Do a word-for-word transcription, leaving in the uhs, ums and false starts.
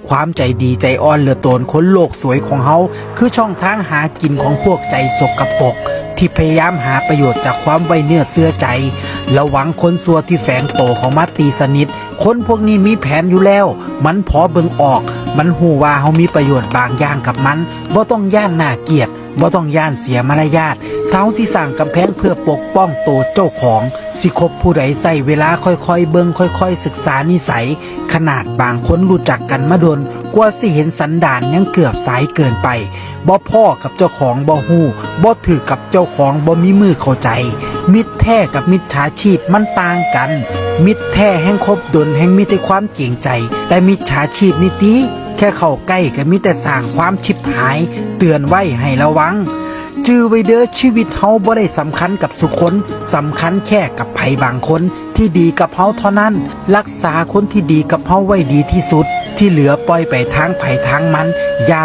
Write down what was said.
ความใจดีใจอ่อนเหลือโตนคนโลกสวยของเฮา คือช่องทางหากินของพวกใจสกปรก ที่พยายามหาประโยชน์จากความไว้เนื้อเชื่อใจ ระวังคนชั่วที่แฝงโตเข้ามาตีสนิท คนพวกนี้มีแผนอยู่แล้ว มันพอเบิ่งออก มันฮู้ว่าเฮามีประโยชน์บางอย่างกับมัน บ่ต้องย้านหน้าเกลียด บ่ต้องย้านเสียมารยาท ถ้าเฮาสิสร้างกำแพงเพื่อปกป้องโตเจ้าของ สิคบผู้ใดใช้เวลาค่อยๆเบิ่ง ค่อยๆศึกษานิสัย ขนาดบางคนรู้จักกันมาโดน กว่าสิเห็นสันดานยังเกือบสายเกินไป บ่พ้อกับเจ้าของบ่ฮู้ บ่ถืกกับเจ้าของบ่มีมือเข้าใจ มิตรแท้กับมิจฉาชีพมันต่างกัน มิตรแท้แฮ่งคบดน แฮ่งมีแต่ความเกรงใจ แต่มิจฉาชีพนี่ติ แค่เข้าใกล้ก็มีแต่สร้างความฉิบหาย เตือนไว้ให้ระวัง จื่อไว้เด้อ ชีวิตเฮาบ่ได้สำคัญกับซุคน สำคัญแค่กับไผบางคนที่ดีกับเฮาเท่านั้น รักษาคนที่ดีกับเฮาไว้ดีที่สุด ที่เหลือปล่อยไปทางไผทางมัน อย่า